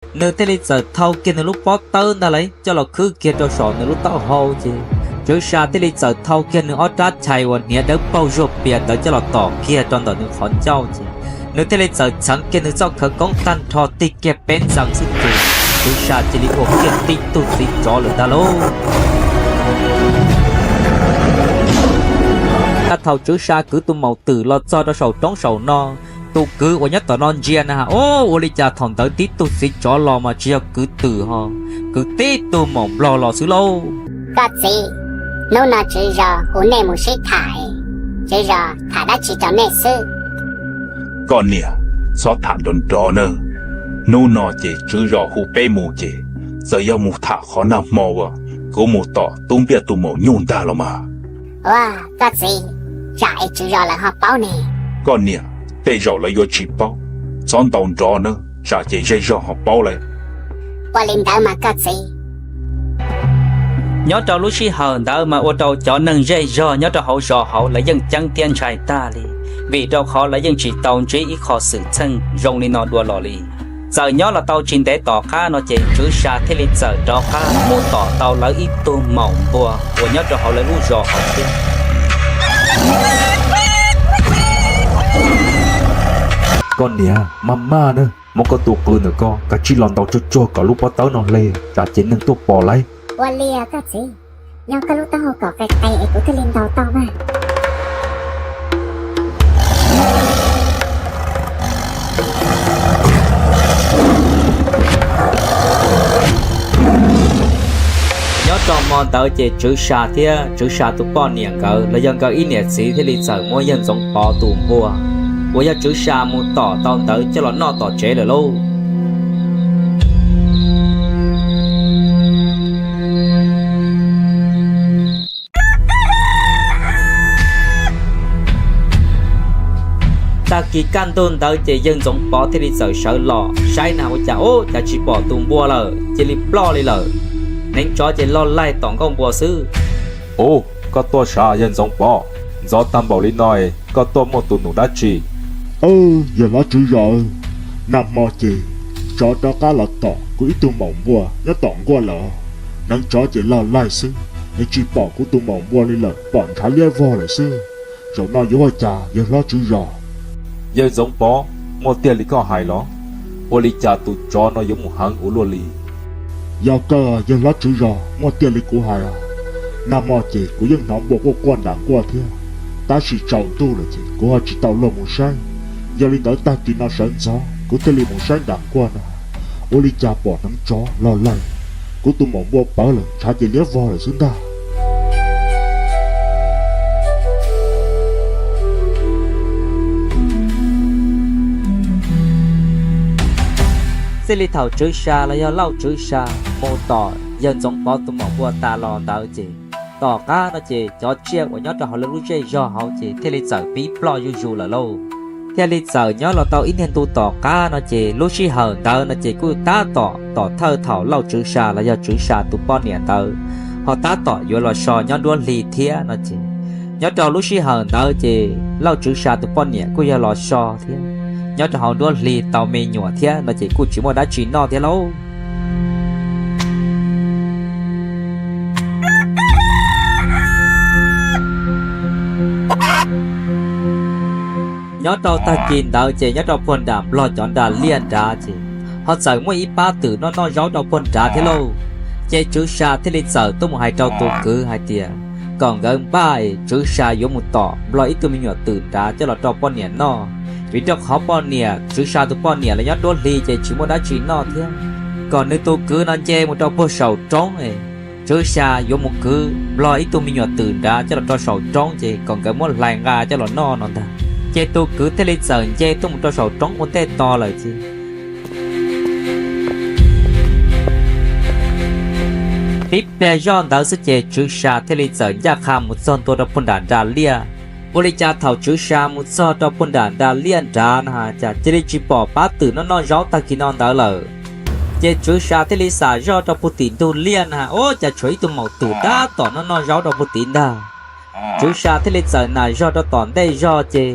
Nws thiaj li txawm thau kiag nws lub pob tawb ntag lauj coj los khwb kiag rau saum nws lub taub hau ces Tswv Sa thiaj li txawm thau kiag nws ob rab chais uas hniav dawb paug zuag pias ntawd coj los tom kiag rau ntawm nws qhov ncauj ces nws thiaj li txawm txheev kiag nws txoj khawv koob tag nrho tig kiag peb ntxees xwb ces Tswv Sa cia li ua kiag tib tug txiv tsov lawm ntag lauj. Thaum Tswv Sa kwv tus maum twm los txog rau saum roob saum no, tus kwv uas nyob tom no ntsia na has, ua li cas thaum ntawd tib tug txiv tsov los mas tsis yog kwv twm ho, kwv tib tug maum nplog los xwb lauj. Koj txiv, hnub no tswv zos hu nej mus sib tham, tswv zos tham dab tsi rau nej xwb? Koj niam, txhob tham nrov nrov nawb. Hnub no ces tswv zos hu peb mus ces txawm yog mus tham qhov nag hmo uas kuv mus tom tub npiaj tus maum nyuj ntag los mas. Ua, koj txiv, tsam es tswv zos lawv ho paub ne. Koj niam, tej zaum lawv yuav tsis paub. Txhob ntaus nrov nawb, tsam ces zej zog ho paub lawm. Ua li ntawd mas koj txiv. Nyob rau lub sij hawm ntawd mas ua rau cov neeg zej zog nyob rau hauv zos hauv lawv yeej ceeb thiab ntshai tag li, vim rau qhov lawv yeej tsis tau ntsib ib qho xwm txheej zoo li no dua los li. Txawm nyob los tau tsis ntev tom qab no ces Tswv Sa thiaj li txawm rov qab mus tom tau lawv ib tug maum npua uas nyob rau hauv lawv lub zos hauv thiab. Koj niam, maj maj nawb, muab koj tus qws ntawm koj kav tsij los ntaus tsuag tsuag kom lub pob tawb no hle, tsam ces neeg tuaj pom lauj. Ua li koj txiv, yog koj lub taub hau kom qe qe es kuv thiaj li ntaus tau mas. Nyob rau hmo ntawd ces Tswv Sa thiab Tswv Sa tus poj niam nkawd los yog nkawd ib niam txiv thiaj li txawm muab Yawg Ntxoov Pov tus npua uas yog Tswv Sa mus tom tau ntawd coj los noj tom tsev lawm lauj. Tag kis kaj ntug ntawd ces Yawg Ntxoov Pov thiaj li txawm sawv los saib na ua cas ub cas tsis pom tus npua lawm, cia li ploj li lawm. Neev tsov ces log laig tom nkauj npua xwb. Ub, koj tuaj sav Yawg Ntxoov Pov, ntxov tag npaum li no es koj tuaj muaj tus num dab tsi? Yawg hlob tswv zos, nag hmo ces tsov rov qab los tom kuv ib tug maum npua nyob tom nkuaj lawm. Neev tsov ces log laig xwb es tsis pom kuv tus maum npua li lawm, pom ntshav liab vog lawm xwb. Zaum no yuav ua cas yawg hlob tswv zos? Yawg Ntxoov Pov, muaj tiag li koj hais los? Ua li cas tus tsov no yuav mus heev ua luaj li? Yog kawg yawg hlob tswv zos, muaj tiag li kuv hais os. Nag hmo ces kuv yeej hnov npua quaj quaj nram nkuaj thiab, tab sis tsaus ntuj lawm ces kuv ho tsis tau luag mus saib. Yog li ntawd tag kis no sawv ntxov kuv thiaj li mus saib nram nkuaj no. Ua li cas pom hneev tsov log laig, kuv tus maum npua pawv lawm, ntshav ces liab vog lawm xwb ntag. Txij li thaum Tswv Sa los yog Lauj Tswv Sa mus tom yawg Ntxoov Pov tus maum npua tas los ntawd ces, tom qab no ces cov tsiaj uas nyob rau hauv lawv lub zej zog hauv ces thiaj li txawm pib ploj zuj zus lawm lauj. Thiaj li txawm nyob los tau ib niag ntu tom qab no ces lub sij hawm ntawd no ces kuj tab tom tom thawj thaum Lauj Tswv Sa los yog Tswv Sa tus poj niam ntawd ho tab tom yuav los so nyob nruab hli thiab no ces, nyob rau lub sij hawm ntawd ces Lauj Tswv Sa tus poj niam kuj yog los so thiab, nyob rau hauv nruab hli tau me nyuam thiab no ces kuj tsis muaj dab tsi noj thiab lauj. Nyob rau tag kis ntawd ces nyob rau puag nram nplog cov nra liaj nrad ces ho txawm muaj ib pab twm noj noj zaub rau puag nrad thiab lauj. Ces Tswv Sa thiaj li txawm tuaj mus hais rau tus kwv hais tias kom nkawd npaj es Tswv Sa yuav mus tom nplog ib tug me nyuam twm nrad coj los rau poj niam noj, vim rau qhov poj niam, Tswv Sa tus poj niam los nyob nruab hli ces tsis muaj dab tsi noj thiab. Kom nws tus kwv no nce mus rau puag saum roob es Tswv Sa yuav mus kwv nplog ib tug me nyuam twm nrad coj los rau saum roob ces kom nkawd muab hlais nqa coj los noj no ntag. Ces tus kwv thiaj li txawm nce tuaj mus rau saum roob ua ntej tos lawm ces tib pliag zoj ntawd xwb ces Tswv Sa thiaj li txawm ncaj qha mus txog ntua rau puag nram nra liaj. Ua li cas thaum Tswv Sa mus txog rau puag nram nra liaj nrad na cas cia li tsis pom pab twm noj noj zaub tag kis no ntawd lawm. Ces Tswv Sa thiaj li xam zoj rau puag tim ntug liaj na ua cas tshuav ib tug maum twm tab tom noj noj zaub rau puag tid ntag. Tswv Sa thiaj li txawm nam zog rau tom ntej zog ces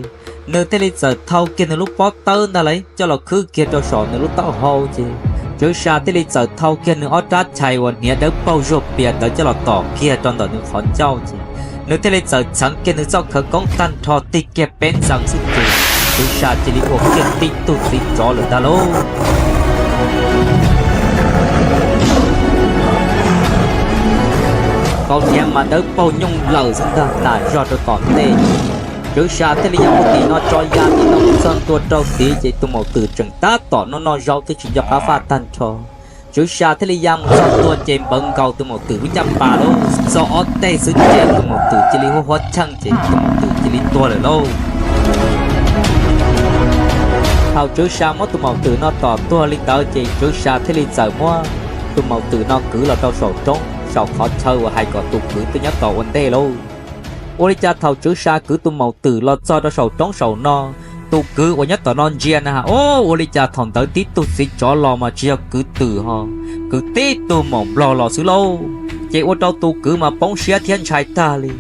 nws thiaj li txawm thau kiag nws lub pob tawb ntag lauj coj los khwb kiag rau saum nws lub taub hau ces Tswv Sa thiaj li txawm thau kiag nws ob rab chais uas hniav dawb paug zuag pias ntawd coj los tom kiag rau ntawm nws qhov ncauj ces nws thiaj li txawm txheev kiag nws txoj khawv koob tag nrho tig kiag peb ntxees xwb ces Tswv Sa cia li ua kiag tib tug txiv tsov lawm ntag lauj. Qau hniav mas dawb paug nyooj lawm xwb ntag, tas zog rau tom ntej. Tswv Sa thiaj li yog ua tim no tso ya tim no mus txog ntua rau tid ces tus maum twm tseem tab tom noj noj zaub twb tsis nco qab faj tag nrho. Tswv Sa thiaj li ya mus txog ntua ces npawv nkaus tus maum twm lub caj pas lauj, txog ob teg xwb ces tus maum twm cia li huab huab cheej ces tus maum twm cia li tuag lawm lauj. Thaum Tswv Sa muab tus maum twm no tom tuag li ntawd ces Tswv Sa thiaj li txawm muab tus maum twm no kwv los rau saum roob saum qhov chaw uas hais kom tus kwv tuaj nyob tom ua ntej lauj. Ua li cas thaum Tswv Sa kwv tus maum twm los txog rau saum roob saum no, tus kwv uas nyob tom no ntsia na has, o, ua li cas thaum ntawd tib tug txiv tsov los mas tsis yog kwv twm ho, kwv tib tug maum nplog los xwb lauj. Ces ua rau tus kwv mas poob siab thiab ntshai tag li.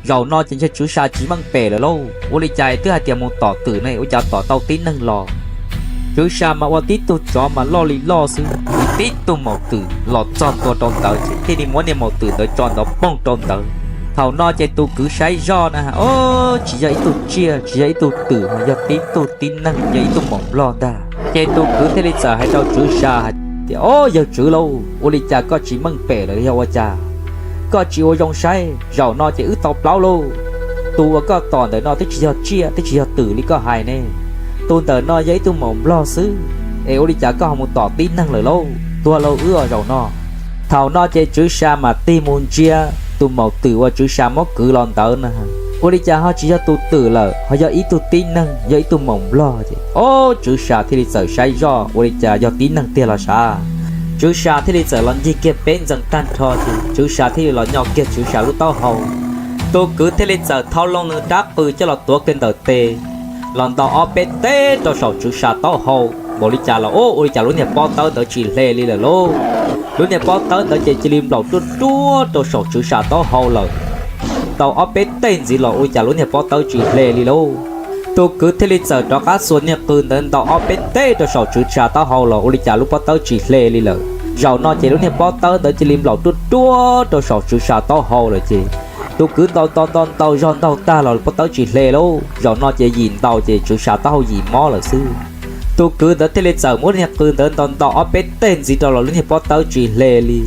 Zaum no ces ntshe Tswv Sa tsis meej pem lawm lauj, ua li cas twb hais tias mus tom twm ne ua cas tom tau tib neeg los. Tswv Sa mas ua tib tug tsov mas loj li loj xwb, kwv tib tug maum twm los txog ntua rau ntawd ces thiaj li muab niag maum twm ntawd tso ntov poog rau ntawd. Thaum no ces tus kwv saib zoj na, o, tsis yog ib tug tsiaj, tsis yog ib tug twm, yog tib tug tib neeg, yog ib tug maum nplog ntag. Ces tus kwv thiaj li txawm hais rau Tswv Sa hais tias, o, yawg tswv lauj, ua li cas koj tsis meej pem lawm yog ua cas? Koj tsis ua zoo saib, zaum no ces wb tau plaub lauj. Tus uas koj tom ntawm no twb tsis yog tsiaj twb tsis yog twm li koj hais ne. Tus ntawm no yog ib tug maum nplog xwb, es ua li cas koj ho mus tom tib neeg lawm lauj? Tuag lauj wb os zaum no. Thaum no ces Tswv Sa mam tig mus ntsia tus maum twm uas Tswv Sa muab kwv los ntawd na, ua li cas ho tsis yog tus twm lawm, ho yog ib tug tib neeg, yog ib tug maum nplog ces, o, Tswv Sa thiaj li txawm saib zoj ua li cas yog tib neeg tiag los sav. Tswv Sa thiaj li txawm los ncig kiag peb ntxees tag nrho ces Tswv Sa thiaj li los nyo kiag Tswv Sa lub taub hau. Tus kwv thiaj li txawm thau loo nws rab qws coj los tuav kiag ntawm tes, los ntaus ob peb teg rau saum Tswv Sa taub hau npaum li cas los, o, ua li cas lub niag pob tawb ntawd tsis hle li lawm lauj. Lub niag pob tawb ntawd ces cia li nplaum ruaj ruaj rau saum Tswv Sa taub hau lawm. Ntaus ob peb teg ntxiv los ua li cas lub niag pob tawb tsis hle li lauj. Tus kwv thiaj li txawm rov qab xuas niag qws ntawd ntaus ob peb teg rau saum Tswv Sa taub hau los ua li cas lub pob tawb tsis hle li lawm. Zaum no ces lub niag pob tawb ntawd cia li nplaum ruaj ruaj rau saum Tswv Sa taub hau lawm ces tus kwv ntaus ntaus ntaus ntaus zog ntaus tag los pob tawb tsis hle lauj. Zaum no ces yim ntaus ces Tswv Sa taub hau yim mob lawm xwb. Tus kwv ntawd thiaj li txawm muab niag qws ntawd ntaus ntaus ob peb teg ntxiv rau los lub niag pob tawb tsis hle li.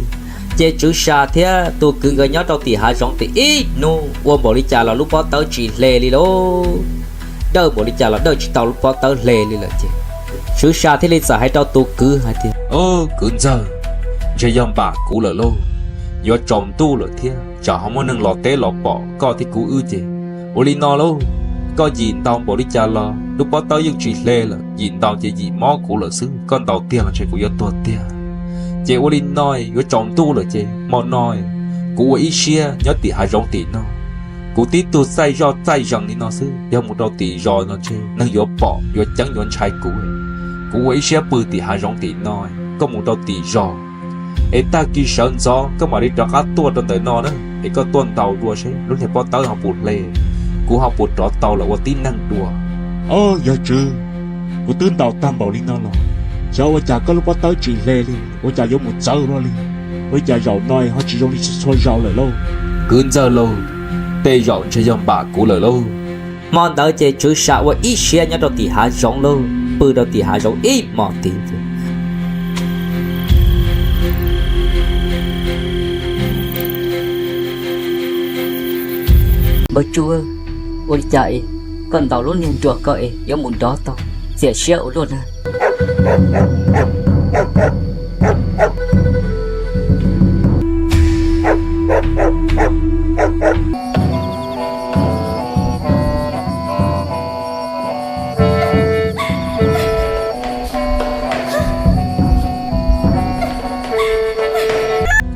Ces Tswv Sa thiab tus kwv nkawd nyob rau tim hav zoov tim ib hnub ua npaum li cas los lub pob tawb tsis hle li lauj. Dawj npaum li cas los dawj tsis tau lub pob tawb hle li lawm ces Tswv Sa thiaj li txawm hais rau tus kwv hais tias, o, kwv ntxawg, ntshe yog npam kuv lawm lauj. Yuav tsaus ntuj lawm thiab tsam ho muaj neeg los teb los pom koj thiab kuv wb ces, ua li no lauj, koj yim ntaus npaum li cas los lub pob tawb yeej tsis hle lawm, yim ntaus ces yim mob kuv lawm xwb, koj ntaus tiag los ntshe kuv yuav tuag tiag. Ces ua li no, yuav tsaus ntuj lawm ces hmo no kuv ua ib siab nyob tim hav zoov tim no. Kuv tib tug txaij zoj txaij zees li no xwb, yog mus rau tim zos no ntshe neeg yuav pom yuav ceeb yuav ntshai kuv. Kuv ua ib siab pw tim hav zoov tim no, koj mus rau tim zos es tag kis sawv ntxov koj mam li rov qab tuaj rau ntawm no na, es koj tuaj ntaus dua seb lub niag pob tawb ho puas hle, kuv ho puas rov tau los ua tib neeg dua. O, yawg tswv, kuv twb ntaus tag npaum li no los, xyov ua cas koj lub pob tawb tsis hle li, ua cas yuav mus txawv luaj li? Ua li cas zaum no ho tsis zoo li txhua zaus lawm lauj? Kwv ntxawg lauj, tej zaum ntshe yog npam kuv lawm lauj. Hmo ntawd ces Tswv Sa ua ib siab nyob rau tim hav zoov lauj, pw rau tim hav zoov ib hmos tid. Npawg Tsuj, ua li cas es koj ntaus lub niag nruas ko es yuav mus nrov tau txias siab ua luaj na?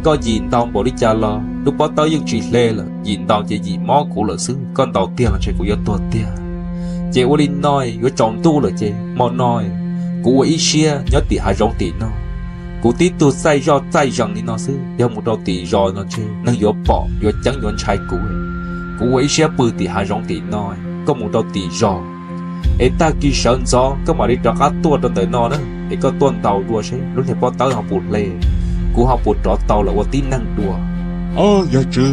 Koj yim ntaus npaum li cas los lub pob tawb yeej tsis hle lawm, yim ntaus ces yim mob kuv lawm xwb, koj ntaus tiag los ntshe kuv yuav tuag tiag. Ces ua li no, yuav tsaus ntuj lawm ces hmo no kuv ua ib siab nyob tim hav zoov tim no. Kuv tib tug txaij zoj txaij zees li no xwb, yog mus rau tim zos no ntshe neeg yuav pom yuav ceeb yuav ntshai kuv. Kuv ua ib siab pw tim hav zoov tim no, koj mus rau tim zos es tag kis sawv ntxov koj mam li rov qab tuaj rau ntawm no na, es koj tuaj ntaus dua seb lub niag pob tawb ho puas hle, kuv ho puas rov tau los ua tib neeg dua. Au, yawg tswv,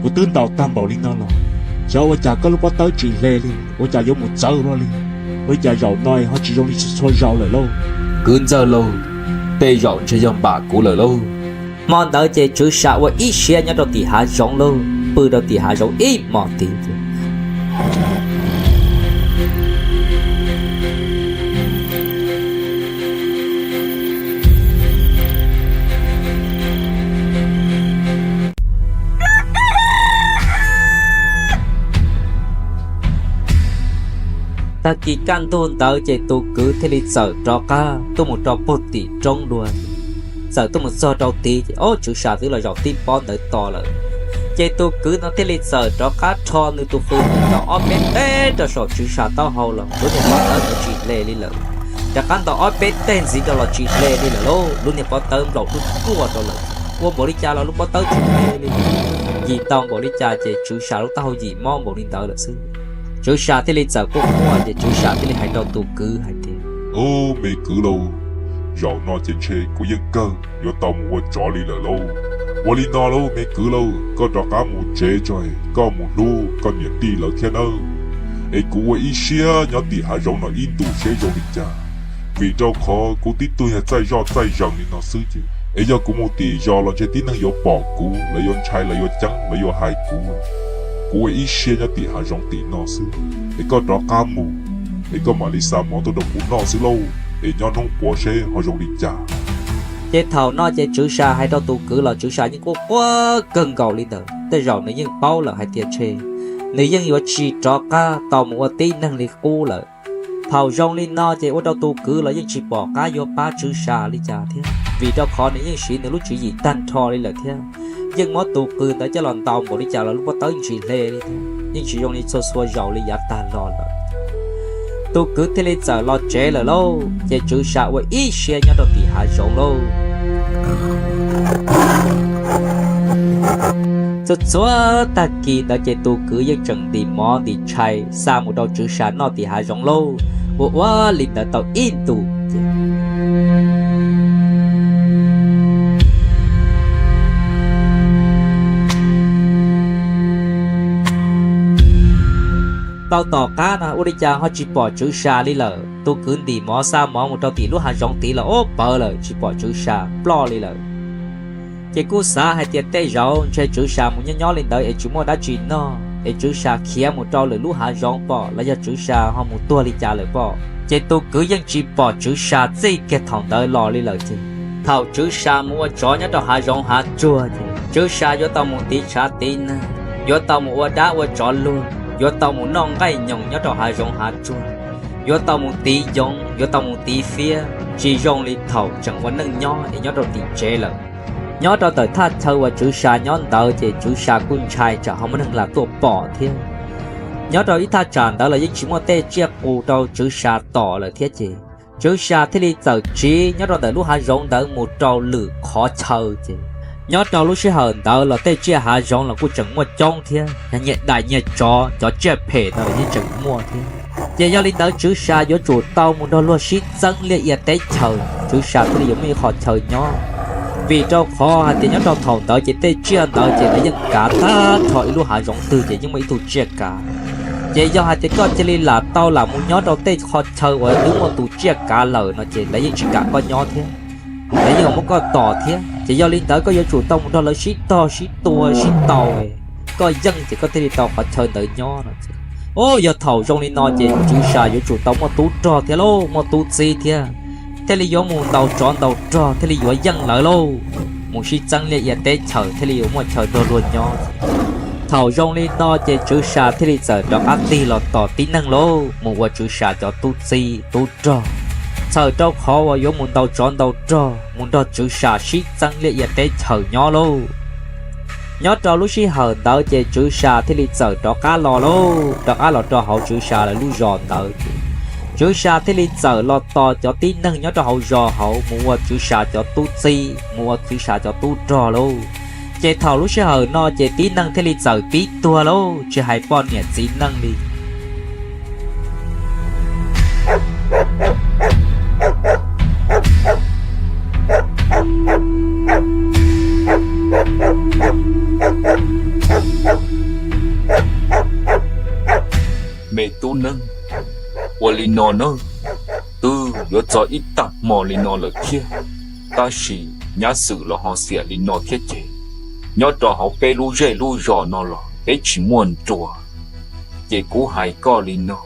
kuv twb ntaus tag npaum li no los, xyov ua cas koj lub pob tawb tsis hle li, ua cas yuav mus txawv luaj li, ua li cas zaum no ho tsis zoo li txhua zaus lawm lauj? Kwv ntxawg lauj, tej zaum ntshe yog npam kuv lawm lauj. Hmo ntawd ces tswv Sam ua ib siab nyob rau tim hav zoov lauj, pw rau tim hav zoov ib hmos tid. Tag kis kaj ntug ntawd ces tus kwv thiaj li txawm rov qab tuaj mus rau puag tim roob dua. Txawm tuaj mus txog rau tid ces ob tswv Sam twb los zaum tib pob ntawd tos lawm. Ces tus kwv no thiaj li txawm rov qab rho nws tus qws ntawd rau ob peb teg rau saum tswv Sam taub hau los lub niag pob tawb ntawd tsis hle li lawm. Rov qab ntaus ob peb teg ntxiv rau los tsis hle li lawm lauj, lub niag pob tawb nplaum ruaj ruaj rau lawm. Ua npaum li cas los lub pob tawb tsis hle li. Yim tau npaum li cas ces tswv Sam lub taub hau yim mob npaum li ntawd lawm xwb. Tswv Sam thiaj li txawm quaj quaj ces tswv Sam thiaj li hais rau tus kwv hais tias, Ub, me kwv lauj, zaum no ces ntshe kuv yeej kawg yuav tau mus ua tsov li lawm lauj. Ua li no lauj me kwv lauj, koj rov qab mus tsev tso, koj mus hlub koj niam tij lawv thiab nawb. Es kuv ua ib siab nyob tim hav zoov no ib ntus seb zoo li cas, vim rau qhov kuv tib tug yog txaij zoj txaij zees li no xwb ces es yog kuv mus tim zos los ntshe tib neeg yuav pom kuv, lawv yuav ntshai, lawv yuav ceeb, lawv yuav hais kuv. Kuv ua ib siab nyob tim hav zoov tim no xwb, es koj rov qab mus, es koj mam li xa mov tuaj rau kuv noj xwb lauj, es nyob hnub puav seb ho zoo li cas. Ces thaum no ces tswv Sam hais rau tus kwv los tswv Sam yeej quaj quaj kawg nkaus li ntawd, tej zaum nws yeej paub lawm hais tias ntshe nws yeej yuav tsis rov qab tau mus ua tib neeg li qub lawm. Thaum zoo li no ces ua rau tus kwv los yeej tsis pom qab yuav pab tswv Sam li cas thiab, vim rau qhov nws yeej siv nws lub tswv yim tag nrho li lawm thiab. Yeej muab tus qws ntawd coj los ntaus npaum li cas los lub pob tawb tsis hle li thiab, yeej tsis zoo li txhua txhua zaus li yav tag los lawm. Tus kwv thiaj li txawm los tsev lawm lauj, ces tswv Sam ua ib siab nyob rau tim hav zoov lauj. Txhua txhua tag kis ntawd ces tus kwv yeej tseem ntim mov ntim tshais xa mus rau tswv Sam noj tim hav zoov lauj. Ua ua li ntawd tau ib ntus ces tau tom qab no ua li cas ho tsis pom tswv Sam li lawm. Tus kwv ntim mov xa mov mus rau tim lub hav zoov tid los ub pawv lawm tsis pom tswv Sam ploj li lawm. Ces kuj xav hais tias tej zaum ntshe tswv Sam mus nyob nyob li ntawd es tsis muaj dab tsi noj es tswv Sam khiav mus rau lwm lub hav zoov pom los yog tswv Sam ho mus tuag li cas lawm pom. Ces tus kwv yeej tsis pom tswv Sam txij kiag thaum ntawd los li lawm ces thaum tswv Sam mus ua tsov nyob rau hav zoov hav tsuag ces tswv Sam yuav tau mus tiv tshav tiv neeg, yuav tau mus ua dab ua tsov luag, yuav tau mus noj nqaij nyoos nyob rau hav zoov hav tsuag, yuav tau mus tiv yoov, yuav tau mus tiv fiab, tsis zoo li thaum tseem ua neej nyob es nyob rau tim tsev lawm. Nyob rau ntawm thaj chaw uas tswv Sam nyob ntawd ces tswv Sam kuj ntshai tsam ho muaj neeg lam tuaj pom thiab. Nyob rau ib thaj tsam ntawd los yeej tsis muaj tej tsiaj qus rau tswv Sam tom lawm thiab ces tswv Sam thiaj li txawm tsiv nyob rau ntawm lub hav zoov ntawd mus rau lwm qhov chaw ces nyob rau lub sij hawm ntawd los tej tsiaj hav zoov los kuj tseem muaj coob thiab, yog nyias dais nyias tsov cov tsiaj phem no los yeej tseem muaj thiab. Ces yog li ntawd tswv Sam yuav tsum tau mus nrog luag sib txeeb liaj ia teb chaws, tswv Sam thiaj li yuav muaj ib qho chaw nyob. Vim rau qhov hais tias nyob rau thaum ntawd ces tej tsiaj ntawd ces lawv yeej kav tag nrho ib lub hav zoov twg ces yeej muaj ib tug tsiaj kav. Ces yog hais tias koj cia li lam tau lam mus nyob rau tej qho chaw uas twb muaj tus tsiaj kav lawm no ces lawv yeej tsis kam koj nyob thiab, lawv yeej muab koj tom thiab. Ces yog li ntawd koj yuav tsum tau mus nrog lawv sib tog sib tua sib taus, koj yeej ces koj thiaj li tau qhov chaw ntawd nyob no ces. Ub, yog thaum zoo li no ces tswv Sam yuav tsum tau muaj tub rog thiab lauj, muaj tub txib thiab, thiaj li yuav mus ntaus tsov ntaus rog thiaj li yuav yeej lawv lauj, mus sib txeeb liaj ia teb chaws thiaj li yuav muaj chaw nrog luag nyob. Thaum zoo li no ces tswv Sam thiaj li txawm rov qab tig los tos tib neeg lauj, mus ua tswv Sam cov tub txib tub rog, txhawm rau qhov uas yuav mus ntaus tsov ntaus rog mus nrog tswv Sam sib txeeb liaj ia teb chaws nyob lauj. Nyob rau lub sij hawm ntawd ces tswv Sam thiaj li txawm rov qab los lauj, rov qab los rau hauv tswv Sam lawv lub zos ntawd ces tswv Sam thiaj li txawm los tos cov tib neeg nyob rau hauv zos hauv mus ua tswv Sam cov tub txib, mus ua tswv Sam cov tub rog lauj. Ces thaum lub sij hawm no ces tib neeg thiaj li txawm pib tuag lauj, tsis hais poj niam txiv neej li. Neeb, ua li no nawb, twb yuav txog ib tag hmo li no lawm thiab, tab sis nyab Xwm los ho xiam li no thiab ces, nyob rau hauv peb lub zej lub zos no los peb tsis muaj nruas. Ces kuv hais koj li no,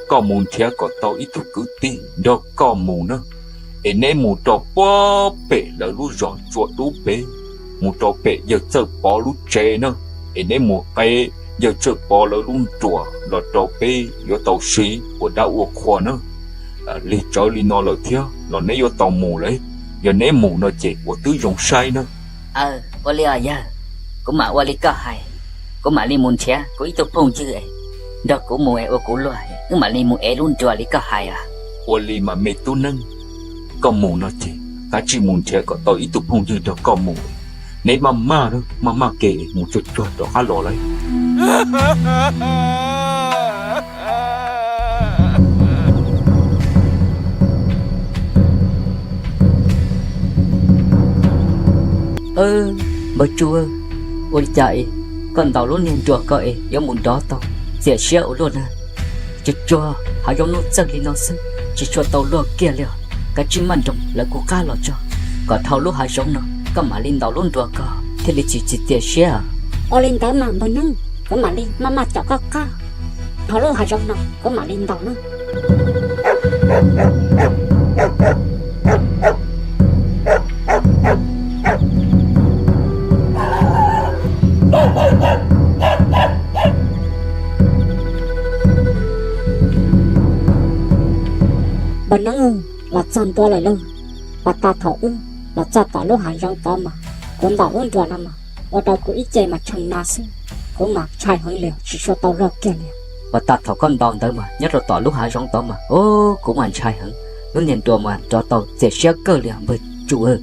koj mus nrhiav kom tau ib tug kwv tij nrog koj mus na, es neb mus rau puag pem lawv lub zos Tsua Dub pem, mus rau pem yawg Txawj Pov lub tsev na, es neb mus qe yawg Txawj Pov lawv lub nruas los rau peb yuav tau siv ua dab ua qhua na. Lig tsawv li no lawm thiab los neb yuav tau mus lawm, yog neb mus no ces ua twb zoo saib na. Aw, ua li os yawg, kuv mam ua li koj hais, kuv mam li mus nrhiav kuv ib tug phooj ywg es nrog kuv mus es ua kuv luag, wb mam li mus ev lub nruas li koj hais os. Ua li mas me tub Neeb, koj mus no ces kav tsij mus nrhiav kom tau ib tug phooj ywg nrog koj mus. Neb maj maj, maj maj ke mus tsuag tsuag rov qab los lauj. Npawg Tsuj, ua li cas es koj ntaus lub niag nruas ko es yuav mus nrov tau txias siab ua luaj na? Tsuag tsuag hav zoov nuj txeeg li no xwb tsis tshua tau luag kiag li os. Kav tsij maj nroos lawv kuv qab los tso, kom dhau lub hav zoov no koj mam li ntaus lub nruas ko thiaj li tsis txias siab. Ua li ntawd mas npawg Neeb, kuv mam li maj maj caum koj qab, dhau lub hav zoov no kuv mam li ntaus nawb. Npawg Neeb, los txog ntua lawm lauj. Puag ta thaum wb los txog tom lub hav zoov tod mas kuv ntaus lub nruas no mas ua rau kuv ib ce mas tshee no xwb, kuv mas ntshai heev li tsis tshua tau luag kiag li. Puag ta thaum koj ntaus ntawd mas nyob rau tom lub hav zoov tod mas, o, kuv mas ntshai heev, lub niag nruas mas nrov tau txias siab kawg li npawg Tsuj.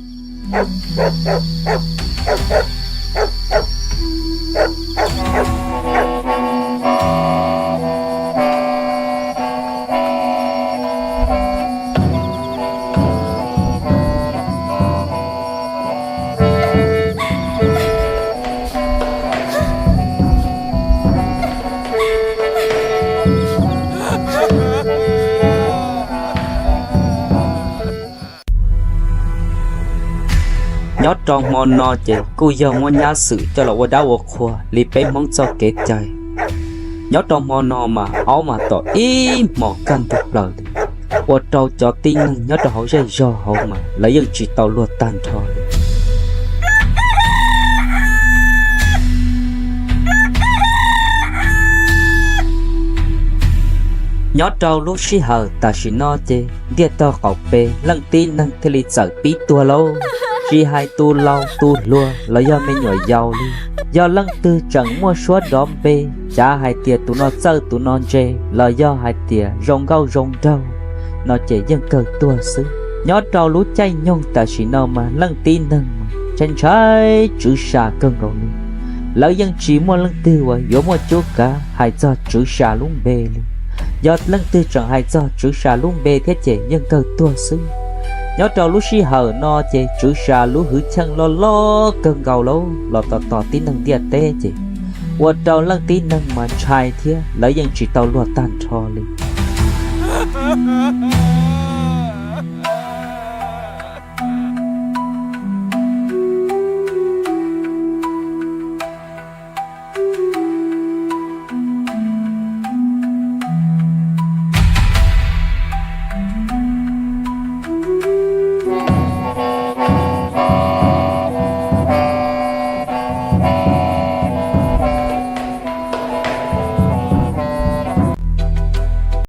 Nyob rau hmo no ces kuj yog muab nyab Xwm coj los ua dab ua qhua li peb Hmoob txoj kev cai. Nyob rau hmo no mas aub mas tom ib hmos kaj ntug plaws li, ua rau cov tib neeg nyob rau hauv zej zog hauv mas lawv yeej tsis tau luag tag nrho li. Nyob rau lub sij hawm tam sim no ces ntiaj tog qaum pem leej tib neeg thiaj li txawm pib tuag lauj. Tsis hais tus laus tus hluas los yog me nyuam yaus li, yog leej twg tseem muaj suab dov npe, cav hais tias tus no txawj tus no ntse los yog hais tias zoo nkauj zoo nraug no ces yeej kawg tuag xwb. Nyob rau lub caij nyoog tam sim no mas leej tib neeg mas ntshai ntshai tswv sa kawg nkaus li. Lawv yeej tsis muaj leej twg uas yuav muaj cuab kav hais txog tswv sa lub npe li. Yog leej twg tseem hais txog tswv sa lub npe thiab ces yeej kawg tuag xwb. Nyob rau lub sij hawm no ces tswv sa lub hwj chim loj loj kawg nkaus lauj, los tos tos tib neeg ntiaj teb ces ua rau leej tib neeg mas ntshai thiab lawv yeej tsis tau luag tag nrho li.